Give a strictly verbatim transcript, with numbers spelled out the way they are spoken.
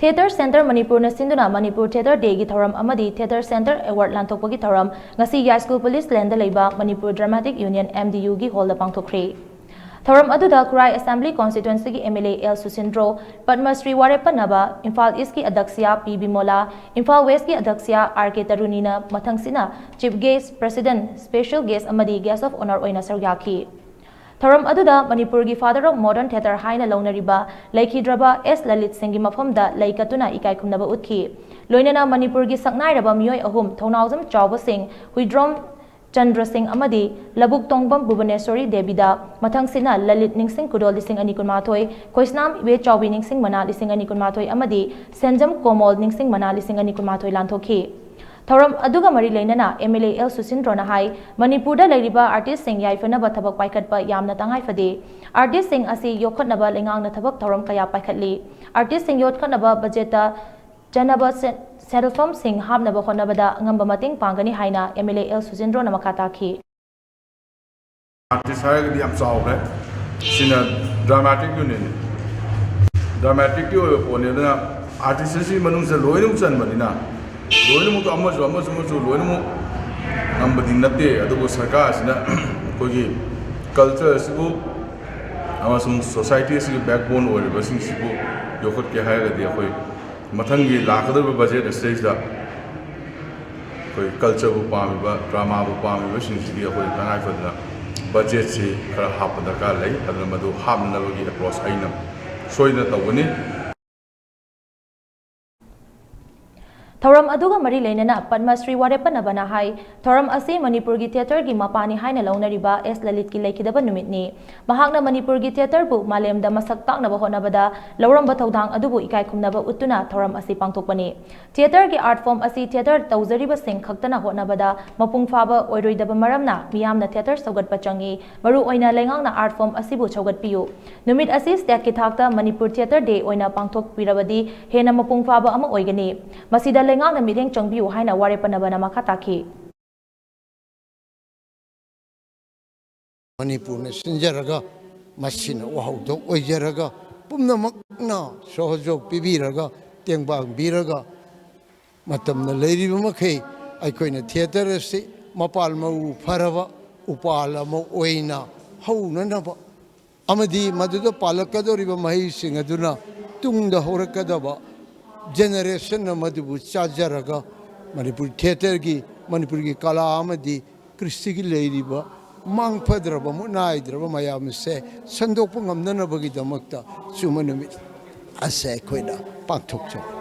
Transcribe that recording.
Theatre Centre ꯃꯅꯤꯄꯨꯔꯅ ꯁꯤꯟꯗꯨꯅ Manipur Theatre Dayꯒꯤ ꯊꯧꯔꯝ ꯑꯃꯗꯤ Theatre Centre Award ꯂꯥꯟꯊꯣꯛꯄꯒꯤ ꯊꯧꯔꯝ ꯉꯁꯤ ꯌꯥꯏꯁ꯭ꯀꯨꯜ ꯄꯨꯂꯤꯁ ꯂꯦꯟꯗ ꯂꯩꯕ ꯃꯅꯤꯄꯨꯔ Dramatic Union, MDUꯒꯤ ꯍꯣꯜꯗ ꯄꯥꯡꯊꯣꯛꯈ꯭ꯔꯦ꯫ ꯊꯧꯔꯝ ꯑꯗꯨꯗ ꯈꯨꯔꯥꯏ Assembly Constituencyꯒꯤ MLA ꯑꯦꯜ ꯁꯨꯁꯤꯟꯗ꯭ꯔꯣ, ꯄꯗꯃ ꯁ꯭ꯔꯤ ꯋꯥꯔꯦꯞ ꯄꯟꯅꯕ, ꯏꯝꯐꯥꯜ Eastꯀꯤ ꯑꯗꯛꯁ꯭ꯌꯥ ꯄꯤ ꯕꯤꯃꯣꯂꯥ, ꯏꯝꯐꯥꯜ Westꯀꯤ ꯑꯗꯛꯁ꯭ꯌꯥ ꯑꯥꯔ ꯀꯦ ꯇꯔꯨꯅꯤꯅ ꯃꯊꯪꯁꯤꯠꯅ Chief Guest, President, Special Guest ꯑꯃꯗꯤ Guest of Honour ꯑꯣꯏꯅ ꯁꯔꯨꯛ ꯌꯥꯈꯤ꯫ ꯊꯧꯔꯝ ꯑꯗꯨꯗ ꯃꯅꯤꯄꯨꯔꯒꯤ Father of Modern Theatre ꯍꯥꯏꯅ ꯂꯧꯅꯔꯤꯕ ꯂꯩꯈꯤꯗ꯭ꯔꯕ ꯑꯦꯁ ꯂꯂꯤꯠ ꯁꯤꯡꯒꯤ ꯃꯐꯝꯗ ꯂꯩ ꯀꯠꯇꯨꯅ ꯏꯀꯥꯏ ꯈꯨꯝꯅꯕ ꯎꯠꯈꯤ꯫ ꯂꯣꯏꯅꯅ ꯃꯅꯤꯄꯨꯔꯒꯤ ꯁꯛꯅꯥꯏꯔꯕ ꯃꯤꯑꯣꯏ ꯑꯍꯨꯝ, ꯊꯧꯅꯥꯎꯖꯝ ꯆꯥꯎꯕ ꯁꯤꯡ, ꯍꯨꯏꯗ꯭ꯔꯣꯝ ꯆꯟꯗ꯭ꯔ ꯁꯤꯡ ꯑꯃꯗꯤ ꯂꯧꯕꯨꯛ ꯇꯣꯡꯕꯝ ꯚꯨꯕꯅꯦꯁ꯭ꯋꯔꯤ ꯗꯦꯕꯤꯗ ꯃꯊꯪꯁꯤꯠꯅ ꯂꯂꯤꯠ ꯅꯤꯡꯁꯤꯡ ꯈꯨꯗꯣꯜ ꯂꯤꯁꯤꯡ ꯑꯅꯤ ꯀꯨꯟꯃꯥꯊꯣꯏ, ꯈꯣꯏꯁꯅꯥꯝ ꯏꯕꯦꯆꯥꯎꯕꯤ ꯅꯤꯡꯁꯤꯡ ꯃꯅꯥ ꯂꯤꯁꯤꯡ ꯑꯅꯤ ꯀꯨꯟꯃꯥꯊꯣꯏ ꯑꯃꯗꯤ ꯁꯦꯟꯖꯝ ꯀꯣꯃꯣꯜ ꯅꯤꯡꯁꯤꯡ ꯃꯅꯥ ꯂꯤꯁꯤꯡ ꯑꯅꯤ ꯀꯨꯟꯃꯥꯊꯣꯏ ꯂꯥꯟꯊꯣꯛꯈꯤ꯫ ꯊꯧꯔꯝ ꯑꯗꯨꯒ ꯃꯔꯤ ꯂꯩꯅꯅ MLA ꯑꯦꯜ ꯁꯨꯁꯤꯟꯗ꯭ꯔꯣꯅ ꯍꯥꯏ, ꯃꯅꯤꯄꯨꯔꯗ ꯂꯩꯔꯤꯕ artistꯁꯤꯡ ꯌꯥꯏꯐꯅꯕ ꯊꯕꯛ ꯄꯥꯏꯈꯠꯄ ꯌꯥꯝꯅ ꯇꯉꯥꯏ ꯐꯗꯦ꯫ Artistꯁꯤꯡ ꯑꯁꯤ ꯌꯣꯛꯈꯠꯅꯕ ꯂꯩꯉꯥꯛꯅ ꯊꯕꯛ ꯊꯧꯔꯝ ꯀꯌꯥ ꯄꯥꯏꯈꯠꯂꯤ꯫ Artistꯁꯤꯡ ꯌꯣꯛꯈꯠꯅꯕ ꯕꯖꯦꯠꯇ ꯆꯟꯅꯕ ꯁꯦ-, ꯁꯦꯟꯐꯝꯁꯤꯡ ꯍꯥꯞꯅꯕ ꯍꯣꯠꯅꯕꯗ ꯑꯉꯝꯕ ꯃꯇꯦꯡ ꯄꯥꯡꯒꯅꯤ ꯍꯥꯏꯅ MLA ꯑꯦꯜ ꯁꯨꯁꯤꯟꯗ꯭ꯔꯣꯅ ꯃꯈꯥ ꯇꯥꯈꯤ꯫ Artist ꯍꯥꯏꯔꯒꯗꯤ ꯌꯥꯝ ꯆꯥꯎꯈ꯭ꯔꯦ꯫ ꯁꯤꯅ Dramatic Unionꯅꯤ꯫ Dramaticꯀꯤ ꯑꯣꯏꯕ ꯄꯣꯠꯅꯤ꯫ ꯑꯗꯨꯅ artist ꯑꯁꯤ ꯃꯅꯨꯡꯁꯤꯗ ꯂꯣꯏꯅꯃꯛ ꯆꯟꯕꯅꯤꯅ, ꯂꯣꯏꯅꯃꯛꯇꯣ ꯑꯃꯁꯨ ꯑꯃꯁꯨ ꯑꯃꯁꯨ ꯂꯣꯏꯅꯃꯛ ꯉꯝꯕꯗꯤ ꯅꯠꯇꯦ꯫ ꯑꯗꯨꯕꯨ ꯁꯔꯀꯥꯔꯁꯤꯅ ꯑꯩꯈꯣꯏꯒꯤ culture ꯑꯁꯤꯕꯨ ꯑꯃꯁꯨꯡ society ꯑꯁꯤꯒꯤ backbone ꯑꯣꯏꯔꯤꯕꯁꯤꯡꯁꯤꯕꯨ ꯌꯣꯛꯈꯠꯀꯦ ꯍꯥꯏꯔꯒꯗꯤ ꯑꯩꯈꯣꯏ ꯃꯊꯪꯒꯤ ꯂꯥꯛꯀꯗꯧꯔꯤꯕ budget ꯑꯁꯤꯗꯩꯁꯤꯗ ꯑꯩꯈꯣꯏ cultureꯕꯨ ꯄꯥꯝꯃꯤꯕ, dramaꯕꯨ ꯄꯥꯝꯃꯤꯕꯁꯤꯡꯁꯤꯒꯤ ꯑꯩꯈꯣꯏ ꯇꯉꯥꯏ ꯐꯗꯅ budgetꯁꯤ ꯈꯔ ꯍꯥꯞꯄ ꯗꯔꯀꯥꯔ ꯂꯩ꯫ ꯑꯗꯨꯅ ꯃꯗꯨ ꯍꯥꯞꯅꯅꯕꯒꯤ approach ꯑꯩꯅ ꯁꯣꯏꯗꯅ ꯇꯧꯒꯅꯤ꯫ ꯊꯧꯔꯝ ꯑꯗꯨꯒ ꯃꯔꯤ ꯂꯩꯅꯅ ꯄꯗꯃ ꯁ꯭ꯔꯤ ꯋꯥꯔꯦꯞ ꯄꯟꯅꯕꯅ ꯍꯥꯏ, ꯊꯧꯔꯝ ꯑꯁꯤ ꯃꯅꯤꯄꯨꯔꯒꯤ theatreꯒꯤ ꯃꯄꯥꯅꯤ ꯍꯥꯏꯅ ꯂꯧꯅꯔꯤꯕ ꯑꯦꯁ ꯂꯂꯤꯠꯀꯤ ꯂꯩꯈꯤꯗꯕ ꯅꯨꯃꯤꯠꯅꯤ꯫ ꯃꯍꯥꯛꯅ ꯃꯅꯤꯄꯨꯔꯒꯤ theatreꯕꯨ ꯃꯥꯂꯦꯝꯗ ꯃꯁꯛ ꯇꯥꯛꯅꯕ ꯍꯣꯠꯅꯕꯗ ꯂꯧꯔꯝꯕ ꯊꯧꯗꯥꯡ ꯑꯗꯨꯕꯨ ꯏꯀꯥꯏ ꯈꯨꯝꯅꯕ ꯎꯠꯇꯨꯅ ꯊꯧꯔꯝ ꯑꯁꯤ ꯄꯥꯡꯊꯣꯛꯄꯅꯤ꯫ Theatreꯒꯤ art form ꯑꯁꯤ theatre ꯇꯧꯖꯔꯤꯕꯁꯤꯡ ꯈꯛꯇꯅ ꯍꯣꯠꯅꯕꯗ ꯃꯄꯨꯡ ꯐꯥꯕ ꯑꯣꯏꯔꯣꯏꯗꯕ ꯃꯔꯝꯅ ꯃꯤꯌꯥꯝꯅ theatre ꯁꯧꯒꯠꯄ ꯆꯪꯏ꯫ ꯃꯔꯨ ꯑꯣꯏꯅ ꯂꯩꯉꯥꯛꯅ art form ꯑꯁꯤꯕꯨ ꯁꯧꯒꯠꯄꯤꯌꯨ꯫ ꯅꯨꯃꯤꯠ ꯑꯁꯤ stateꯀꯤ ꯊꯥꯛꯇ Manipur Theatre Day ꯑꯣꯏꯅ ꯄꯥꯡꯊꯣꯛꯄꯤꯔꯕꯗꯤ ꯍꯦꯟꯅ ꯃꯄꯨꯡ ꯐꯥꯕ ꯑꯃ ꯑꯣꯏꯒꯅꯤ꯫ ꯃꯁꯤꯗ ꯂꯩꯉꯥꯛꯅ ꯃꯤꯠꯌꯦꯡ ꯆꯪꯕꯤꯌꯨ ꯍꯥꯏꯅ ꯋꯥꯔꯦꯞ ꯄꯟꯅꯕꯅ ꯃꯈꯥ ꯇꯥꯈꯤ꯫ ꯃꯅꯤꯄꯨꯔꯅ ꯁꯤꯟꯖꯔꯒ, ꯃꯁꯤꯅ ꯋꯥꯍꯧꯗꯣꯛ ꯑꯣꯏꯖꯔꯒ, ꯄꯨꯝꯅꯃꯛꯅ ꯁꯍꯖꯣꯒ ꯄꯤꯕꯤꯔꯒ, ꯇꯦꯡꯕꯥꯡꯕꯤꯔꯒ ꯃꯇꯝꯅ ꯂꯩꯔꯤꯕ ꯃꯈꯩ ꯑꯩꯈꯣꯏꯅ ꯊꯤꯌꯦꯇꯔ ꯑꯁꯤ ꯃꯄꯥꯜ ꯃꯄꯨꯡ ꯐꯔꯕ ꯎꯄꯥꯜ ꯑꯃ ꯑꯣꯏꯅ ꯍꯧꯅꯅꯕ ꯑꯃꯗꯤ ꯃꯗꯨꯗ ꯄꯥꯜꯂꯛꯀꯗꯧꯔꯤꯕ ꯃꯍꯩꯁꯤꯡ ꯑꯗꯨꯅ ꯇꯨꯡꯗ ꯍꯧꯔꯛꯀꯗꯕ ꯖꯦꯅꯦꯔꯦꯁꯟ ꯑꯃꯗꯨꯕꯨ ꯆꯥꯖꯔꯒ ꯃꯅꯤꯄꯨꯔ ꯊꯤꯌꯦꯇꯔꯒꯤ, ꯃꯅꯤꯄꯨꯔꯒꯤ ꯀꯂꯥ ꯑꯃꯗꯤ ꯀ꯭ꯔꯤꯁꯇꯤꯒꯤ ꯂꯩꯔꯤꯕ ꯃꯥꯡꯐꯗ꯭ꯔꯕ, ꯃꯨꯠꯅꯥꯏꯗ꯭ꯔꯕ ꯃꯌꯥꯝ ꯑꯁꯦ ꯁꯟꯗꯣꯛꯄ ꯉꯝꯅꯅꯕꯒꯤꯗꯃꯛꯇ ꯁꯨꯝꯕ ꯅꯨꯃꯤꯠ ꯑꯁꯦ ꯑꯩꯈꯣꯏꯅ ꯄꯥꯡꯊꯣꯛꯆꯕ꯫